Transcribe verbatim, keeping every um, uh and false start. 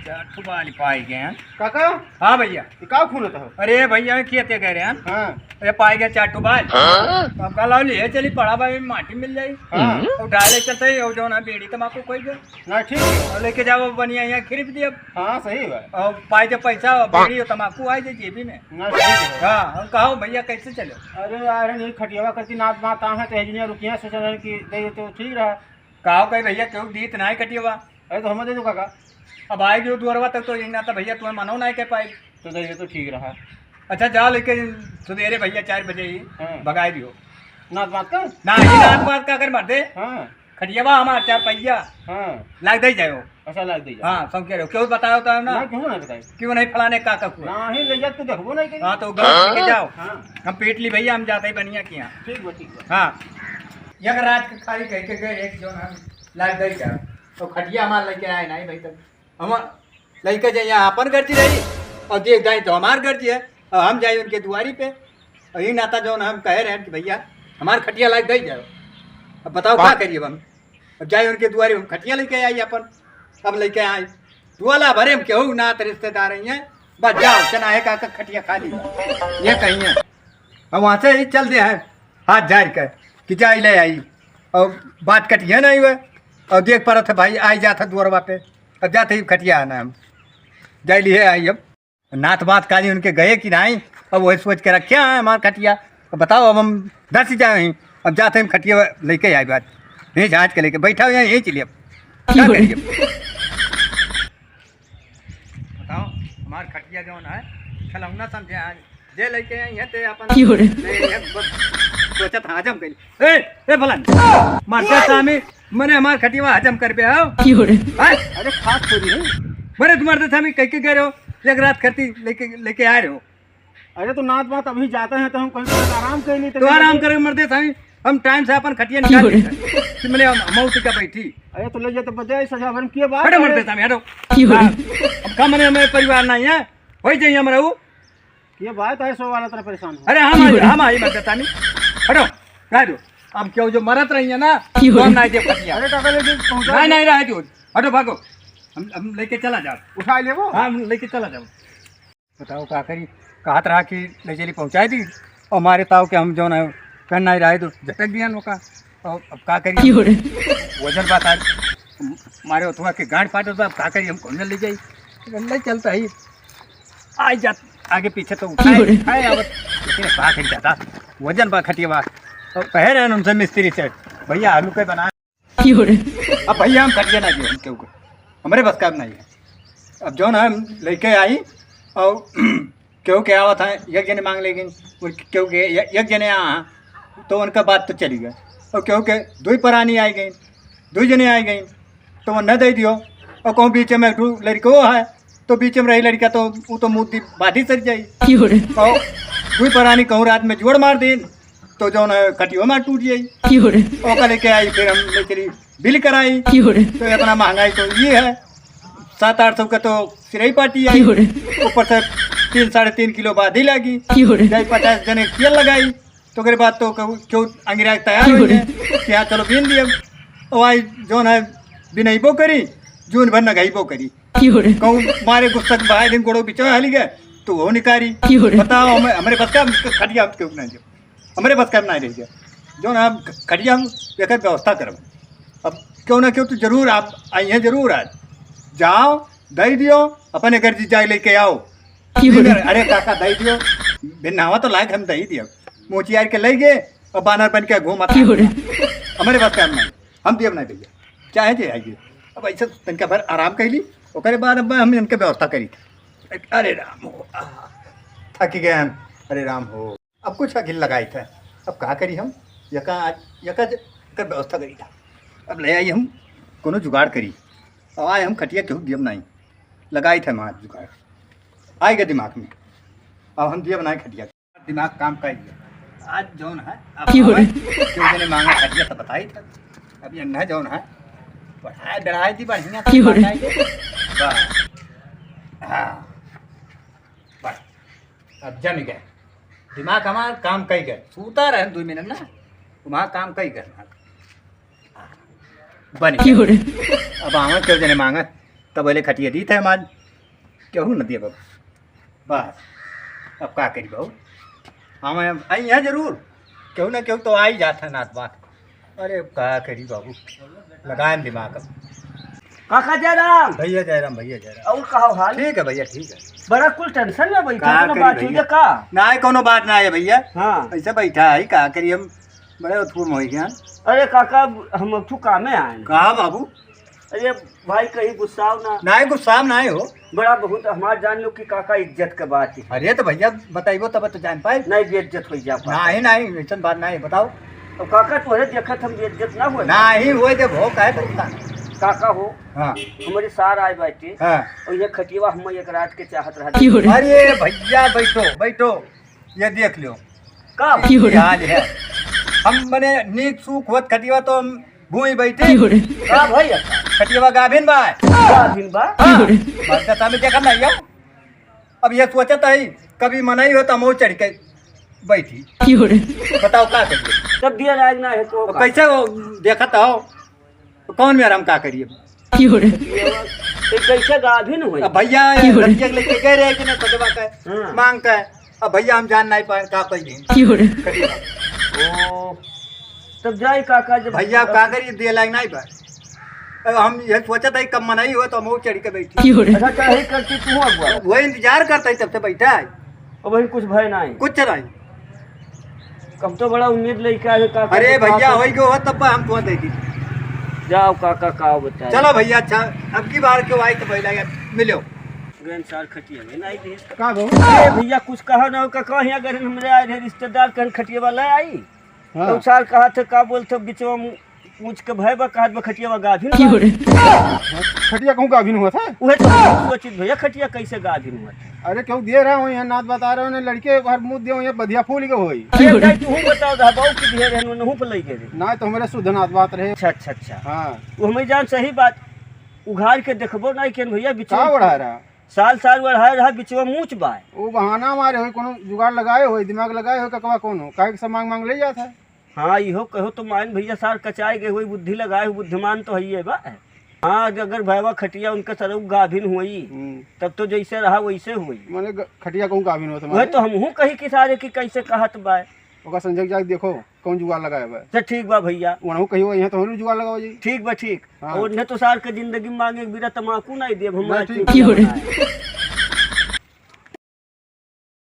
चार ठो बाल पाई गए हैं। काका? हाँ भैया। ये का खूनत हो? अरे भैया, खेते गए रहे हैं। हाँ। ये पाई गए चार ठो बाल। हाँ। अब का लाओ, ले चली पड़ा भाई, माटी मिल जाई। हाँ। उठा ले चलते ही, और जो ना बीड़ी तमाकू कोई गए। ना, ठीक है। और लेके जाओ, बढ़िया यहाँ खरीद दिया। हाँ, सही बात। और पाई जब पैसा, बीड़ी और तमाकू आई जाए जेबी में। ना, ठीक है। हाँ, हम कहो भैया कैसे चलो? अरे यार, नहीं खटियावा करती नात बात आ है, तो इंजीनियर रुकिया सोच रहे कि दे तो ठीक रहा। कहो कहीं भैया, क्यों दीत ना है खटियावा? अरे तो हमें दे दो काका। अब आए जो दुआरवा तक तो यही ना था भैया, तुम्हें मनो ना कह पाए। तो दे दे तो ठीक रहा। अच्छा जाओ लेके सवेरे भैया चार बजे ही हाँ। भगाए दियो। नात बात कर? ना, ये नात बात का कर मर दे। हाँ। खटियावा हमार चार पहिया। हाँ। लाग दे जाओ। अच्छा, लाग दे जाओ। हाँ, सब कह रहे हो। क्यों बताओ तो ना? ना, क्यों ना बताए? क्यों नहीं फलाने का का हुआ? ना ही ले जा, तू देखबो नहीं करी। हाँ, तो घर लेके जाओ। हाँ। हम पीट ली भैया, हम जाते ही बनिया के यहाँ। ठीक बा, ठीक बा। हाँ। एक रात के खाली कह के गए, एक जो हम लाग दे जाओ। तो खटिया हमार लेके आए नहीं भाई, तब हम लइके जाइए अपन गर्जी रही और देख जाए तो हमार गर्जी है और हम जाए उनके दुआरी पे। और यही नाता जौन हम कहे रहे कि भैया हमार खटिया लाग दे जाओ। अब बताओ का करिए हम? अब जाए उनके दुआरी हम खटिया लेके आई अपन। अब लेके आए दुआला भरे हम केहू नात रिश्तेदार ही हैं। बस जाओ चना है का खटिया खाली ये कहीं है। अब वहाँ से ही चल दे है हाथ झाड़ के कि जाई ले आई। और बात कटिया नहीं हुए। और देख पड़त है भाई आई जात है दुआरवा पे। अब जाते ही खटिया आना हम जाए लिए आई। अब नात बात काली उनके गए कि नहीं? अब वही सोच के रखे हैं हमार खटिया। अब बताओ अब हम दस ही जाए हैं। अब जाते हम खटिया लेके आए बात यहीं झाँट के लेके बैठा हुआ यहीं चलिए। अब क्या करिए? बताओ हमार खटिया जौन है खिलौना समझे आज जे लेके आई है ते अपन की हो रे? ले, ये बस सोचत हजम कइल। ए, ए भलन। मरते सामी मने हमार खटिया हजम करबे हो। की हो रे? हैं? अरे खास थोड़ी है। मने तुम मरते सामी कह के गए रहो एक रात खटी लेके लेके आ रहे हो। अरे तो नात बात अभी जाते हैं तो हम कहीं पर आराम कर लेते तो हैं। आराम करे मरते सामी हम टाइम से अपन खटिया की निकाल हो रे? लेते हैं। कि मने हम मौत का बैठी। अरे तो ले जाते बजाय सजा भरम किए बात हटो है। मरते सामी हटो। की हो रे? हाँ, अब का मने हमारे परिवार नहीं है वही चाहिए हमारा वो। ये बात है, सो वाला तरह परेशान हो। अरे हम आई, हम आई मत बतानी। हटो, रह दो। अब क्यों जो मरत रही है ना, की हो तो हम रे? नहीं दे पटिया। अरे काका, लेके पहुंचा नहीं, दो। नहीं, रह दो। हटो, भागो। हम, हम लेके चला जाओ। उठा ले वो। हाँ, हम लेके चला जाओ। बताओ का करी, कहत रहा कि ले चली पहुँचाई दी। और हमारे ताव के हम जौन है, कहना ही रहे तो झटक दिया नौका। और अब का करी? की हो रे? वजन बा तार, मारे ओथवा के गांड फाटत बा, अब का करी, हम कौन ले जाई? ले चलता ही, आई जात आगे पीछे तो उठाए, की हो रे? उठाए आवत, लेकिन अब का करी दादा, वजन बा खटिया बा। और कहे रहे उनसे मिस्त्री से, "भैया आलू के बना।" की हो रे? अब भैया हम खटिया ना दियो, हम केहू के, हमरे बस का नहीं है। अब जौन है हम लेके आई और केहू के आवत है, एक जने मांग ले गई, और केहू के ए-, एक जने आ, तो उनका बात तो चली गई। और केहू के दुई परानी आई गई, दुई जने आई गई, तो वो न दे दियो। और कहूँ बीच में एक ठो लड़को है, तो बीच में रही लड़का, तो वो तो मुद्दी बात ही सर जाई। की हो रे? और दुई परानी कहूँ रात में जोड़ मार दिन, तो जौन है खटियो में टूट जाई। की हो रे? ओका लेके आई, फिर हम ले चली बिल कराई। की हो रे? तो इतना महंगाई तो ये है, सात आठ सौ का तो सिरई पाटी आई, की हो रे? ऊपर से तीन, साढ़े तीन किलो बादी लागी, की हो रे? जाई पचास जने के तेल लगाई, तो ओकरे बाद तो कहू, केहू अंगिरा के तैयार की हो हो रे? जाए कि हाँ, चलो बीन दिए। और आई जौन है, बिनइबो करी, जून भर नगइबो करी। की हो रे? कहूँ मारे गुस्सा के भाई दिन गोड़ो बिचवा हली गए, तो वो निकारी। की हो रे? बताओ, हम, हमरे बस का खटिया हम क्यों नहीं दे? हमरे बस का नहीं रह गया। जौन हम खटिया हम एकर व्यवस्था करब। अब क्यों ना क्यों तो जरूर आप आइए, जरूर आज जाओ, दे दियो, अपने घर जी जाए लेके आओ। की हो रे? अरे काका, दे दियो, बिन्नावा तो लायक हम दे दियो। मोचियार के ले गए और बानर बन के घूमत की हो रे? हमरे बस का नहीं, हम दियब नहीं भैया, चाहे जे आइए। अब ऐसे तनका भर आराम कर ली, ओकरे बाद अब हम इनके व्यवस्था करी। अरे राम हो, आह, थक गए हम। अरे राम हो, अब कुछ आखिर लगाई था, अब का करी हम? यका आज, यका ज-, एकर व्यवस्था करी था। अब ले आई हम कोनो जुगाड़ करी। अब आए हम खटिया केहू दियब नहीं, लगाई था हम आज जुगाड़, आएगा दिमाग में। अब हम दियब नहीं खटिया, दिमाग काम कर दिया। आज जौन है, अब की हो रे? आवे, केहू जने मांगे खटिया तो बताई था। अब ये न जौन है, बढ़ाए, बढ़ाए दी बढ़िया से की हो रे? बताई दे। बस। हाँ। बस। अब जम गए। दिमाग हमार काम कई गए। सूता रहे दो मिनट ना, वहाँ काम कई गए। बन की गए। हो रे? अब आवे केहू जने मांगे, तब बोले खटिया दी थे हम आज। केहू न दिए बाबू। बस, अब का करी बाबू, हम आई हैं जरूर, केहू ना केहू तो आई जात है नात बात। अरे का करी बाबू, लगाएम दिमाग अब। काका जयराम। भैया जयराम, भैया जयराम। और का हाल? ठीक है भैया, ठीक है। बड़ा कुल tension में बैठा, का कौनो करी बात हुई भैया? है का? ना, कोनो बात ना है भैया। हाँ। ऐसे बैठा है, का करी हम, बड़े उठपुर में हो गया। अरे काका, हम अब तू कामे आए। कहा बाबू? अरे भाई, कहीं गुस्साओ ना। नाहीं, गुस्सा में नाहीं हो। बड़ा बहुत हमार जान लो कि काका इज्जत के बात है। अरे तो भैया बताइबो तब तो जान पाए। नाहीं, बेइज्जत हो जा पाए। नाहीं, नाहीं, ऐसन बात नाहीं, बताओ। अब काका तोहरे देखत हम बेइज्जत ना होए। नाहीं होए देबो, काहे परेशान? काका हो, हाँ। हमरे सार आए बाटे। हाँ। और ये खटियावा हम एक रात के चाहत रहा। अरे भैया बैठो, बैठो, ये देख लो। का? की हो रे? हाल है। हम मने नीक सूख होत खटियावा तो हम भूई बैठे। की हो रे? का भैया? खटियावा गाभिन बा। गाभिन बा? हाँ। बात का सामने देखा नहीं है। अब ये सोचत है, कभी मनई हो तो हम चढ़ के बैठी। की हो रे? बताओ का करिए? तब दिया राग ना है को अब का? कैसे हो? देखत हो, तो कौन मेरा हम का करिए? की हो रे? ये कैसे गाभिन होई? अब भैया, की हो रे? लड़किया के लेके गए रहे कि ना, सजवा के, हाँ। मांग के। अब भैया हम जान नहीं पाए, का कही नहीं। की हो रे? करिए। ओ, तब जाई काका जब भैया, का करिए, दिए लायक नहीं बा। अब हम ये सोचत है, कब मनई हो तो हम चढ़ के बैठी। की हो रे? अच्छा, चाहे करती तू अगुआ। वही इंतजार करता है, तब से बैठा है। अब वही कुछ भय नहीं। कुछ नहीं। कब तो बड़ा उम्मीद लेके आए काका अरे के भैया, पास। होई गयो हो तब हम तुआ दे दी। जाओ काका, का बताए। चलो भैया, अच्छा, अब की बार क्यों आई तो भैया मिलो। गैन सार खटिया में नहीं दे। का भाऊ? अरे भैया, कुछ कहा ना हो, का कहीं अगर हमरे आए रहे रिश्तेदार, कहन खटिया वाला आई। हाँ। तो सार कहा थे, का बोलते, बिचवा मु-, मुझ के भय बा, कहत बा खटिया बा गाभिन बा। खटिया कहूँ गाभिन हुआ था? उहे तो हम सोचित भैया, खटिया कैसे गाभिन हुआ था? अरे, क्यों दिए रहा हो, यहाँ नात बता रहे हो ना, लड़के हर मुँह दिए हो, यहाँ बधिया फूल के होई। अरे, नहीं, तू बताओ, धा बाऊ की दिए रहे, नहु पे लई गए रे। ना, तो हमारे शुद्ध नात बात रहे। अच्छा, अच्छा, अच्छा। हाँ। वो हमें जान सही बात, उघार के देखबो नहीं केन भैया, बिचवा का ओढ़ा रहा? साल, साल ओढ़ाए रहा, बिचवा मूच बाय। वो बहाना मारे होई, कोनो जुगाड़ लगाए होई, दिमाग लगाए होई, ककवा कोनो, काहे के सब मांग मांग ले जात है। हाँ, इहो कहो तो मान भैया सार कचाए गए होई, बुद्धि लगाए हो, बुद्धिमान तो हइये बा। हाँ, अगर भयवा खटिया उनके सरऊ गाभिन हुई, हम्म। तब तो जैसे रहा वैसे हुई। माने ग-, खटिया कहूँ गाभिन होत वह माने। तो हमहू कही कि सारे कि कैसे कहत बाय। ओका संजय जाके देखो, कौन जुगाड़ लगाए बा। तो ठीक बा भैया। वनहू कहियो, यहाँ तो हमहू जुगाड़ लगाओ जी। ठीक बा, ठीक। हाँ। और उन्हें तो सार के जिंदगी में मांगे एक बीरा तमाकू नहीं देब, हम बस आज ठीक। चुप की हो रे? बनाए।